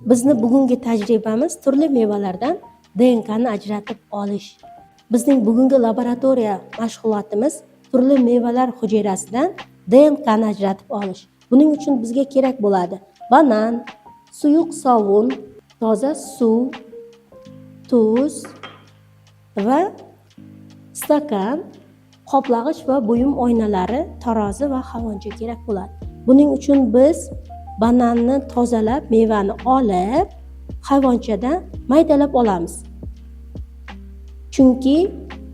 Bizni bugungi tajribamiz turli mevalardan DNKni ajratib olish. Bizning bugungi laboratoriya mashg'ulotimiz turli mevalar hujayrasidan DNKni ajratib olish. Buning uchun bizga kerak bo'ladi banan, suyuq sovun, toza suv, tuz va stakan, qoplag'ich va buyum oynalari, tarozi va havoncha kerak bo'ladi. Buning uchun biz bananni tozalab, mevani olib, hayvonchada maydalab olamiz. Chunki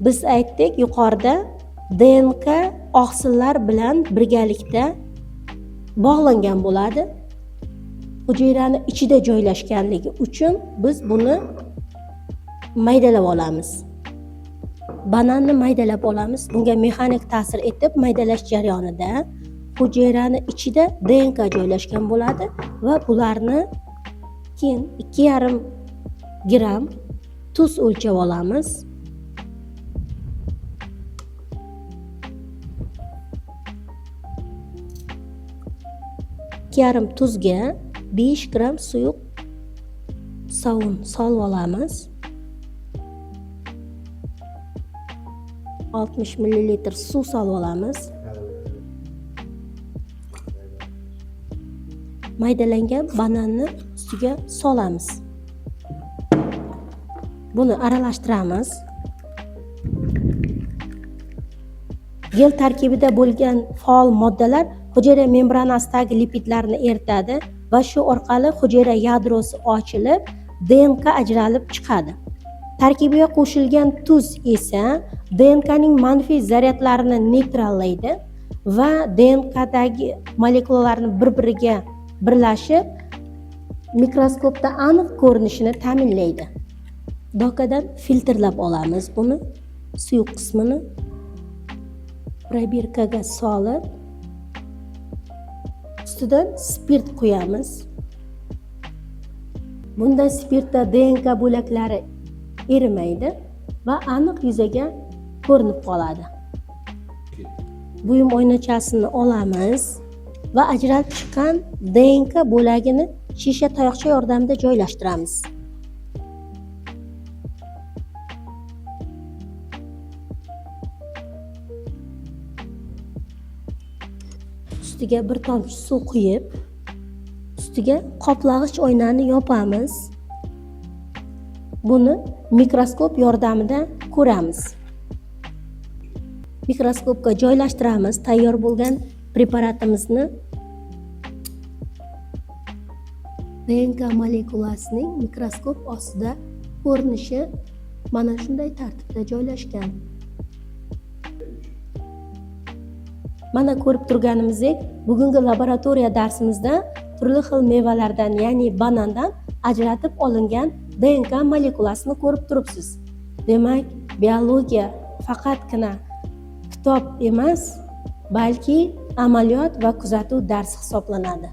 biz aytdik yuqorida DNK oqsillar bilan birgalikda bog'langan bo'ladi. Hujayrani ichida joylashganligi uchun biz buni maydalab olamiz. Bananni maydalab olamiz. Bunga mexanik ta'sir etib maydalash jarayonida hujayrani ichida DNK joylashgan bo'ladi va bularni keyin 2,5 gramm tuz o'lchab olamiz. 2,5 tuzga 5 gramm suyuq sovun solib olamiz. 60 millilitr suv solib olamiz. Maydalangan bananni ustiga solamiz. Buni aralashtiramiz. Gel tarkibida bo'lgan faol moddalar hujayra membranasidagi lipidlarni eritadi va shu orqali hujayra yadrosi ochilib, DNK ajralib chiqadi. Tarkibiga qo'shilgan tuz esa DNKning manfiy zaryadlarini neytrallaydi va DNKdagi molekulalarni bir-biriga birlashib, mikroskopda aniq ko'rinishini ta'minlaydi. Dokadan filtrlab olamiz buni, suyuq qismini probirkaga solib, ustidan spirt quyamiz. Bunda spirtda DNK bo'laklari erimaydi va aniq yuzaga ko'rinib qoladi. Buyum oynachasini olamiz va ajralib chiqqan DNK bo'lagini shisha tayoqcha yordamida joylashtiramiz. Ustiga bir tomchi suv quyib, ustiga qoplag'ich oynani yopamiz. Buni mikroskop yordamida ko'ramiz. Mikroskopga joylashtiramiz tayyor bo'lgan preparatimizni. DNK molekulasining mikroskop ostida ko'rinishi mana shunday tartibda joylashgan. Mana ko'rib turganimizdek, bugungi laboratoriya darsimizda turli xil mevalardan, ya'ni banandan ajratib olingan DNK molekulasini ko'rib turibsiz. Demak, biologiya faqatgina kitob emas, balki amaliyot va kuzatuv darsi hisoblanadi.